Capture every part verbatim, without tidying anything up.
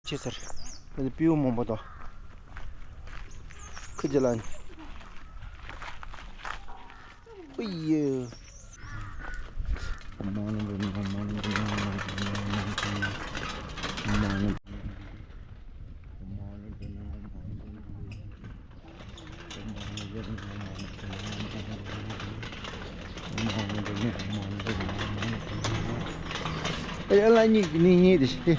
ཆེ་ཟེར། ད་ནི་སྤྲེའུ་མང་པོ་དང་། ཁུ་རྒྱ་ལ་ནི། ཨུ་ཡེ། ཨ་ལ་གཉིས་གཉིས་གཉིས་དེ་ཤི།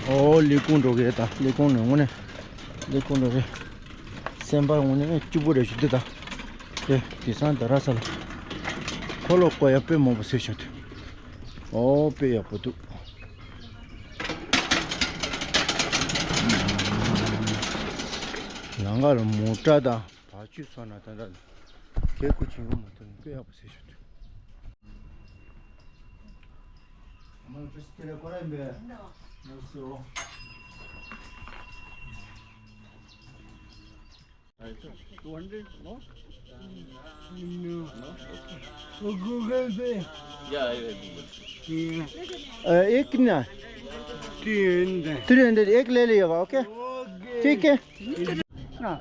ཨོ་ལས་ཁུངས་འགྲོ་གི་ད། ལས་ཁུངས་ནས་དངོས་གནས་ལས་ཁུངས་འགྲོ་གི། སེམས་པ་དངོས་གནས་སྐྱིད་པོ་རེད་ཞུ་དུས་ད། དེ་དེང་སང་རྡ་རམ་ས་ལ་ཁོ་ལོ་ཀོ་ཡ་དཔེ་མང་པོ་བཟོས་བཞག་འདུག་ཨོ་དཔེ་ཡག་པོ་འདུག་ལམ་ཁ་ལ་མོ་ཊ་དང་བ་ཕྱུགས་སོགས་ན་ད་ལྟ་གད་སྐུ་ཆེན་ཡོང་མ་ཐུབ་ནས་དཔེ་ཡག་པོ་བཟོས་བཞག་འདུག Two hundred, no? No. No? Okay. Google Pay. Yeah, I have Google Pay. Yeah. एक कितना? तीन सौ। तीन सौ, एक ले लिएगा, ओके? ओके। ठीक है। हाँ।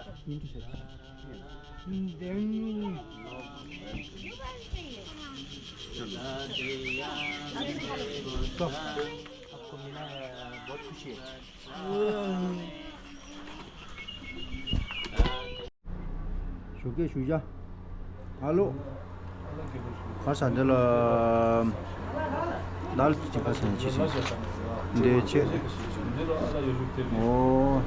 आपको मिला है, बहुत खुशी है। ཞོགས་ཀས་ཞུ་བྱ། ཨ་ལོ། ག་ས་འདི་ལ། ལ་ལ་ཅི་ག་ས་ནས་ཅི་ཟིན། འདི་ཆེ། ཨོ།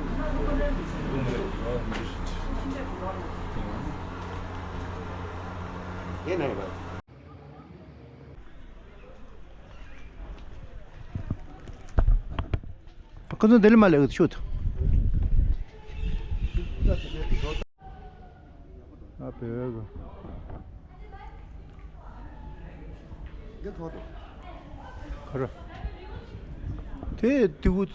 ཡེ་ནས་ཡོད་པ། ཁོ་ཚོ་འདི་ལ་མ་ལེགས་ཤོད། ཨ་བེ་བེ་གོ། ཁ་ར། དེ་དེ་གུ།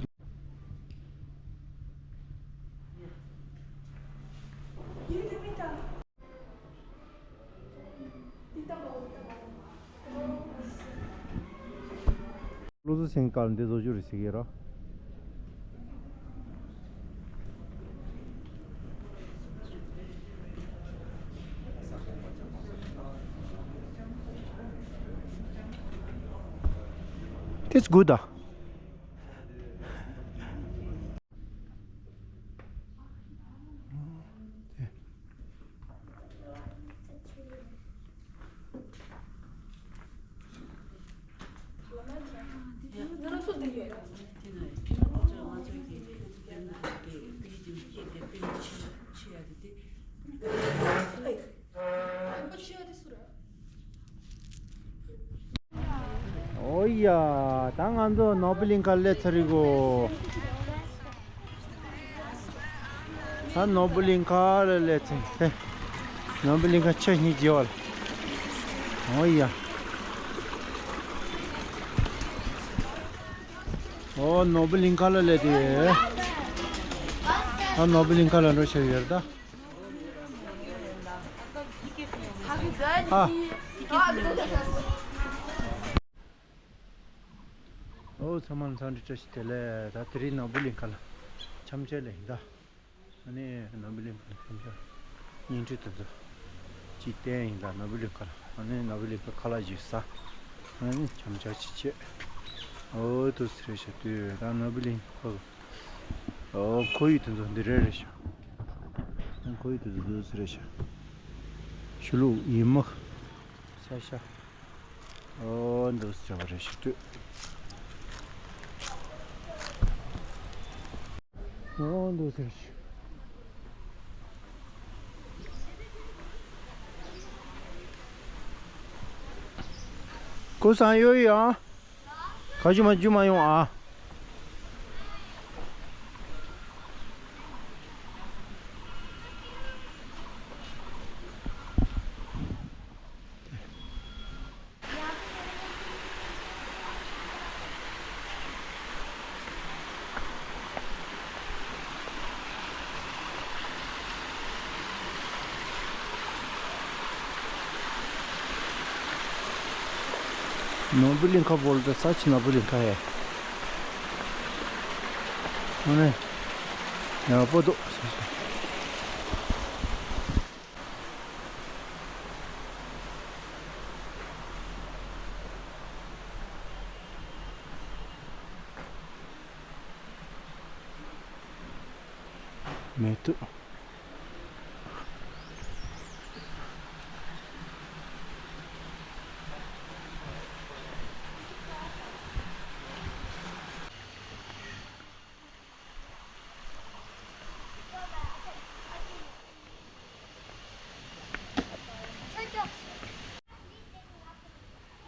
བློ་བཟང་སེང་དཀར་འདི་བཟོ་རྒྱུ་རེད་ཟེར་གྱི་རོ། That's good. ཨོ་ཡ། ད་ང་ཚོ་ནོར་བུ་གླིང་ཁ་སླེབས་ཚར་ཡི་གོ། ད་ནོར་བུ་གླིང་ཁ་ལ་སླེབས་ཚར་ཡི། ནོར་བུ་གླིང་ཁ་ཆུ་ཧིང་རྗེ་བ་ལ། ཨོ་ཡ། ཨོ་ནོར་བུ་གླིང་ཁ་ལ་སླེབས་ཏེ། ད་ནོར་བུ་གླིང་ཁ་ལ་འགྲོ་ཆེ་ཡོད་ད། ཨ། ཨོ་ཚང་མ་འཚམས་འདྲི་བཀྲ་ཤིས་བདེ་ལེགས། ད་དེ་རིང་ནོར་བུ་གླིང་ཁ་ལ་འཆམ་མཆོད་ལ་ཡིན་ད། ཨ་ནི་ནོར་བུ་གླིང་ཁ་ལ་འཆམ་མཆོད་བརྙན་འཕྲིན་དེ་ཚོ་ཅིག་བསྟན་ཡིན་ད། ནོར་བུ་གླིང་ཁ་ལ། ཨ་ནི་ནོར་བུ་གླིང་ཁ་ཁ་ལག་ཅིག་ཟ། ཨ་ནི་འཆམ་མཆོད་ཅིག་བྱེད། ཨོ་དུ་སི་རེ་ཤ་དུས་ད་ནོར་བུ་གླིང་ཁ། ཨོ་ཁོར་ཡུག་དེ་ཚོ་འདི་རེད་རེད་ཤག་ཁོར་ཡུག་དེ་ཚོ་འདུག་སེ་རེད་ཤག་ཆུ་ལུག་ཡི་མུག་ས་ཤ། ཨོ་འདུག་སེ་བྱས་པ་རེད་ཤག་ཨོ་འདུག་སེ་རེད་ཤག་ཀོ་སང་ཡོད་ཡ། ག་ཅུ་མ་ཅུ་མ་ཡོང་ཨ། ནོར་བུ་གླིང་ཁ་བོལ་ཏེ་ས་ཆ་ནོར་བུ་གླིང་ཁ་ཡ། ཨ་ནི། ཡག་པོ་འདུག་མེ་ཏོག་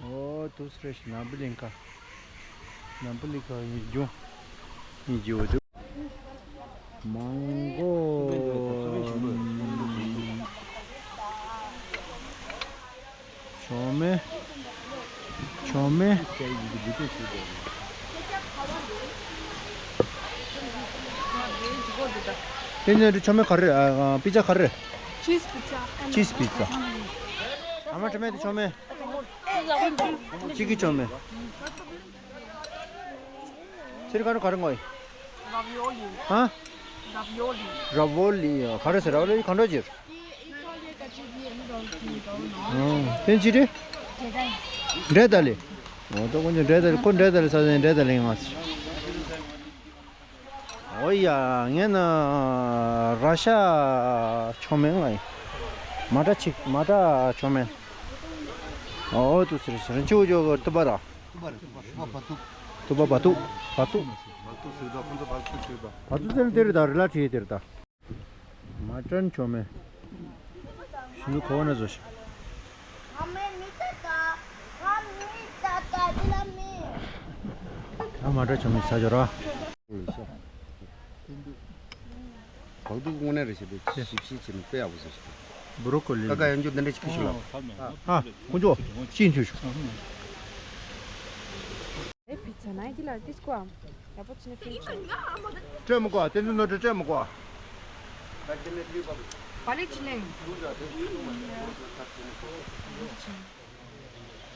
ཨོ་ཏུ་སི་རེ་ཤི་ནམ་བུ་གླིང་ཁ། ནམ་བུ་གླིང་ཁ་ཡིན་རྒྱུ། ཡིན་རྒྱུ་འདུག་མང་པོ། ཆོ་མེ། ཆོ་མེ། དེ་ནས་ཆོ་མེ་ག་རེ། ཨ། པི་ཙ་ག་རེ། ཆིས་པི་ཙ། ཆིས་པི་ཙ། ཨ་མ་ཆོ་མེ་དེ་ཆོ་མེ། ཅི་གི་ཆོ་མེ། ཚིར་ག་རུ་ག་རུ་ངོས། ར་བི་ཨོ་ལི། ཧ། ར་བི་ཨོ་ལི། ར་བི་ཨོ་ལི་ཡ། ག་རེ་ཟེར། ར་བི་ཨོ་ལི་གང་འདྲ་ཅིར། ཨ། དེ་ཅི་རེད། འབྲས་ཏཱ་ལི། འོ་ད་ཁོ་ཚོ་འབྲས་ཏཱ་ལི། ཁོ་འབྲས་ཏཱ་ལི་ས་ཟན་འབྲས་ཏཱ་ལི་ང་། འོ་ཡ། ངས་ན་ར་ཤ་ཆོ་མེ་ང་ཡིན། མ་ཏྲ་ཆིག་མ་ཏྲ་ཆོ་མེ། འོ་ཏུ་སི་རེ་ཤི་རེ་ཅོ་ཅོ་གི་ཏུ་པ་ར། ཏུ་པ་ར། ཏུ་པ་བ་ཏུ། ཏུ་པ་བ་ཏུ། བ་ཏུ། བ་ཏུ་ཟེར་ད། ཁོ་ཚོ་བ་ཏུ་ཟེར་ད། བ་ཏུ་ཟེར་དེ་རེད་ད། རི་ལ་བྲིས་དེ་རེད་ད། མ་ཏྲ་ཆོ་མེ། ཤིན་ཏུ་ཁོ་བོ་ན་བཟོ་ཞིག་ཨ་མ་ཏྲ་ཆོ་མེ་ས་ཇོ་ར། བག་དུག་དངོས་གནས་རེད་ཤག་པས། ཞིབ་ཞིབ་བྱས་ནས་དཔེ་ཡག་པོ་བཟོས་ཤག་བྷོ་རོ་ཀོ་ལི། ཀ་ཀ་ཡང་ཅུང་འདི་འདྲ་ཞིག་ཁུ་ཤུ་ལ། ཨ། ཁོང་ཚོ་ཅི་འཐུས་ཤོག་ཨེ་པི་ཚ་ན་ཡི་ལ་ཏིས་ཀོ་ཨམ། ཡ་པོ་ཅི་ནས་ཕིན་ཆོ། སྤྲད་མི་དགོས། དེ་ཚོ་ནོར་འཁྲུལ་སྤྲད་མི་དགོས། པ་ལི་ཅི་ལེང་།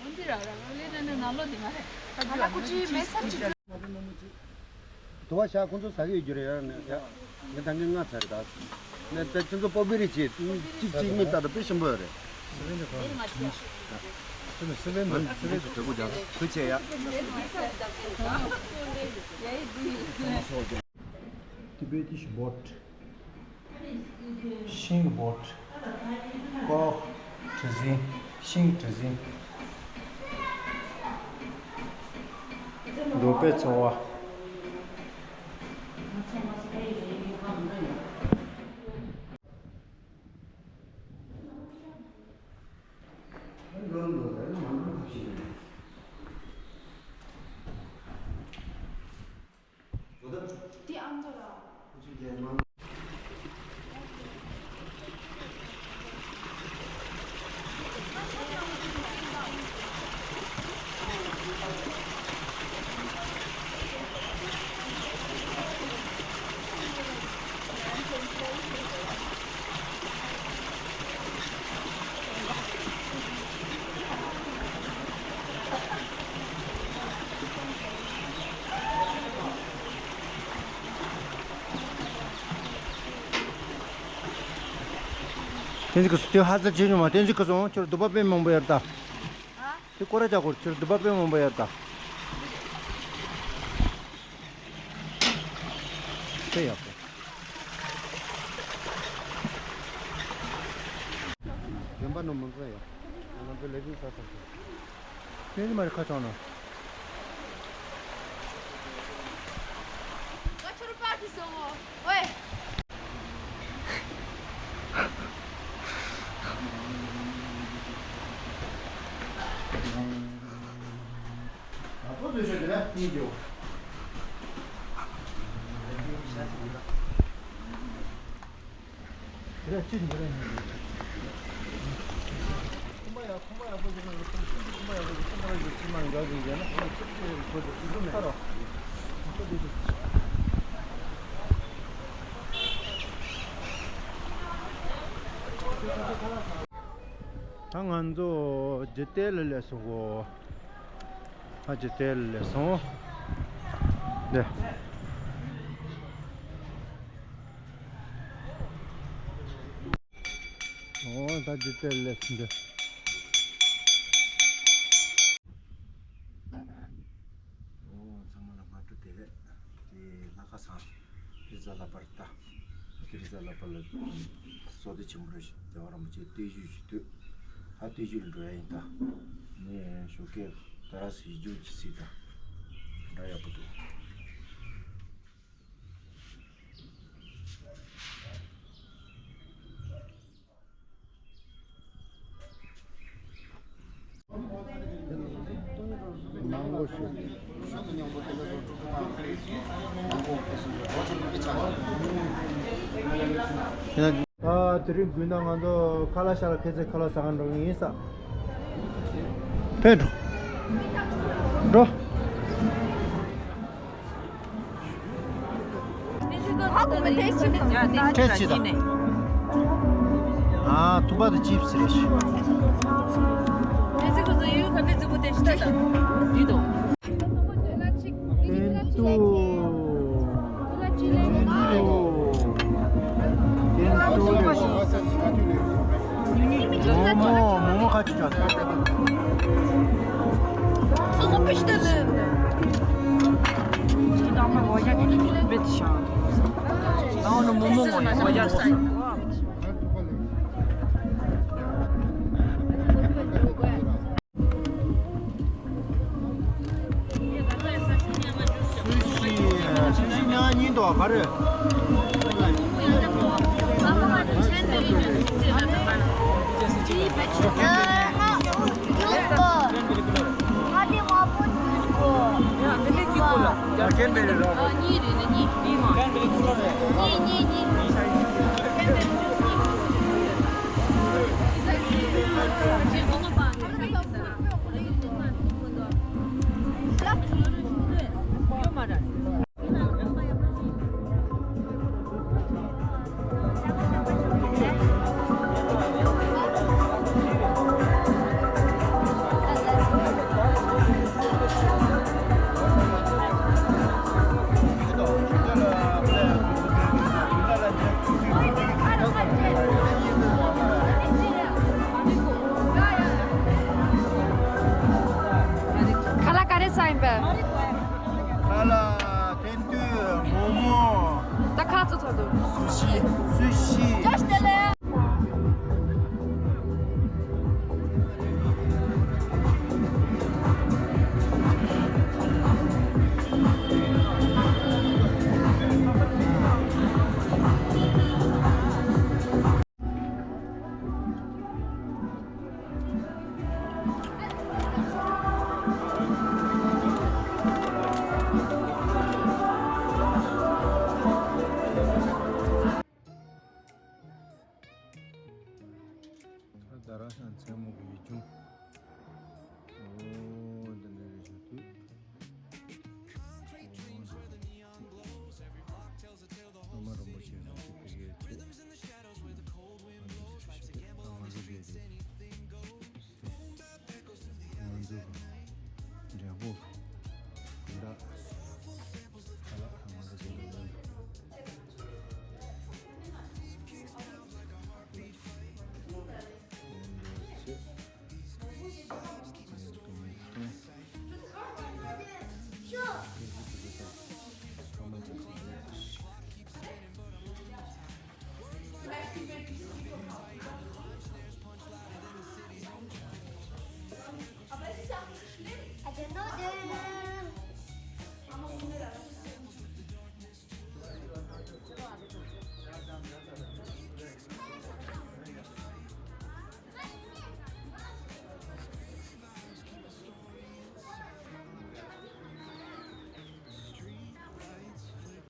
འོན་ཏེ་ར་ར་ལེ་ནེ་ནེ་ན་ལོ་དེ་མ་རེད། ད་ལ་ཀུ་ཅི་མེ་སར་ཅི། དུ་བ་ཤ་ཁོང་ཚོ་ཟ་གི་ཡོད་རྒྱུ་རེད་ཡ། ཡ། ངས་ད་གིན་ང་ཚར་ད། ནས་ད་ཁྱོད་ཚོ་པོ་བི་རི་བྱེད། གཅིག་གཅིག་མི་ལྟ་ད་དཔེ་ཞིམ་པོ་ཡོད་རེད། སེ་བན་དེ་གོ། སེ་བན་སེ་བན་སེ་བན་སུ་དྲོད་པོ་རྒྱག་ཁུ་ཆེ་ཡ། Tibetish boat. ཤིང་གི་བོད། ཀོ། གྲུ་གཟིངས། ཤིང་གི་གྲུ་གཟིངས། འབྲོག་པའི་འཚོ་བ། བསྟན་འཛིན་ཁ་སོང་དེ་ཧ་ཙ་བྱེད་མྱོང་མ། བསྟན་འཛིན་ཁ་སོང་ཁྱོད་སྡུག་པ་དཔེ་མང་པོ་ཡོད་ད། དེ་སྐོར་ར་ཅག་སྐོར་ཁྱོད་སྡུག་པ་དཔེ་མང་པོ་ཡོད་ད། དཔེ་ཡག་པོ། རྒན་པ་ནོ་མང་པོ་ཡོད། ང་ཚོ་ལས་ཀུན་ས་ས་ཞིག་ཁྱོད་ཀྱི་མ་རེད་ཁ་བྱང་ན། ང་ཁྱོད་པར་གྱི་སོང་ངོ་། ཝེ། ཨ་ཁོ་ཚོས་ཤོད་དེ་ན་གཉིས་རྒྱོ། ད་ང་ཚོ་འཇིག་རྟེན་ལ་སླེབས་སོང་གོ། ཕ་ཅི་དེ་ལས་སོང་། འདི། ཨོ་ད་ཅི་དེ་ལས་འདི། ཨོ་ཚང་མ་ལ་སྔ་དྲོ་བདེ་ལེགས། དེ་ལྷ་ཁ་སང་ཨེ་ཛ་ལྷ་པར་ལྟ། ཨེ་ཛ་ལྷ་པར་ལ་བསོད་བདེ་ཆེན་པོ་རེད། རྒྱལ་བ་རིན་པོ་ཆེ་བརྟན་བཞུགས་ཞུ་འདོད། ད་བརྟན་བཞུགས་ལ་འགྲོ་ཡ་ཡིན་ད། ངས་ཞོགས་ཀས་ད་ར་སི་ཡི་རྒྱུགས་ཀྱི་སྲིད་ད། འདྲ་ཡག་པོ་འདུག་ཨ། དེ་རིང་དགུན་ན་ང་ཚོ་ཁ་ལག་ཤ་ལག་ཁེ་ཚེ་ཁ་ལག་ཟ་ག་འགྲོ་གི་ཡིན་ས། ཕེབས་འགྲོ། འགྲོ། ཁྲེས་ཆི་དང་། ཨ། ཐུམ་པ་དང་ཅིབ་སི་རེད་ཤག་ཏན་ཏུ། ཏན་ཏུ། ཏན་ཏུ་རེད། མོག་མོག་མོག་མོག་ཁ་ཅིག་ཅོག་སོ་སོ་པེ་ཤི་ཏ་ལེ། ད་ནི་མོག་མོག་མོག་མོག་ཡ། སུ་ཤི། སུ་ཤི་ཉག་གཉིས་འདུག་ག་རེ། ཁ་ལག་ག་རེ་ཟ་ཡིན་པས། ཁ་ལག་ཏན་ཏུ། མོག་མོག་ད་ཁ་ཚོ་ཚོ་འདུག་སུ་ཤི། སུ་ཤི།